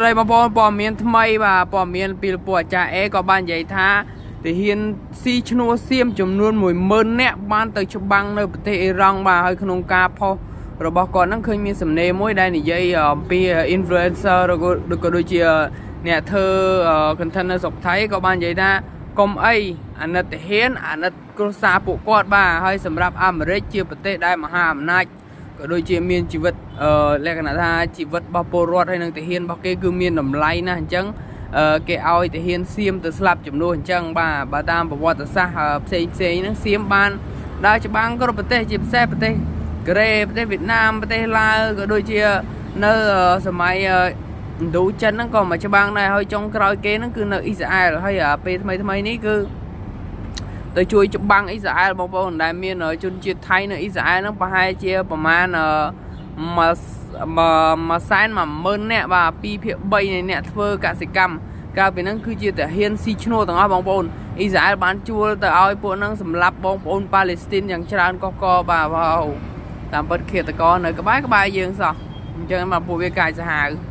ប្រិយបងប្អូនព័ត៌មានថ្មីបាទព័ត៌មានពីលោកពូអាចារ្យអេក៏បាននិយាយថាទាហានស៊ីឈ្នួលសៀមចំនួន10000នាក់បានទៅច្បាំងនៅប្រទេសអ៊ីរ៉ង់បាទហើយក្នុងការផុសរបស់គាត់ហ្នឹងឃើញមានសំណេរមួយដែលនិយាយអំពី influencer ឬក៏ក៏ដូចជាអ្នកធ្វើ content នៅស្រុកថៃក៏បាននិយាយថាកុំអីអាណិតទាហានអាណិតគ្រួសារពួកគាត់បាទហើយសម្រាប់អាមេរិកជាប្រទេសដែលមហាអំណាច ក៏ដូចជាមានជីវិតអឺលក្ខណៈថាជីវិតរបស់ពលរដ្ឋហើយនិងទាហានរបស់គេគឺមានតម្លៃណាស់អញ្ចឹងអឺគេឲ្យទាហានសៀមទៅស្លាប់ចំនួនអញ្ចឹងបាទបើតាមប្រវត្តិសាស្ត្រផ្សេងផ្សេងហ្នឹងសៀមបានដើរច្បាំងគ្រប់ប្រទេសជាពិសេសប្រទេសកូរ៉េប្រទេសវៀតណាមប្រទេសឡាវក៏ដូចជានៅសម័យឥណ្ឌូចិនហ្នឹងក៏មកច្បាំងដែរហើយចុងក្រោយគេហ្នឹងគឺនៅអ៊ីស្រាអែលហើយពេលថ្មីថ្មីនេះគឺ ទៅជួយច្បាំងអ៊ីស្រាអែលបងប្អូនដែលមានជនជាតិថៃនៅអ៊ីស្រាអែលហ្នឹងប្រហែលជាប្រមាណមួយមួយសែន10000នាក់បាទ2ភាគ3នៃអ្នកធ្វើកសិកម្មកាលពីហ្នឹងគឺជាទាហានស៊ីឈ្នួលទាំងអស់បងប្អូនអ៊ីស្រាអែលបានជួលទៅឲ្យពួកហ្នឹងសម្លាប់បងប្អូនប៉ាឡេស្ទីនយ៉ាងច្រើនកកកបាទវ៉ាវតាមពិតឃាតករនៅក្បែរក្បែរយើងសោះអញ្ចឹងបាទពួកវាកាចសាហាវ។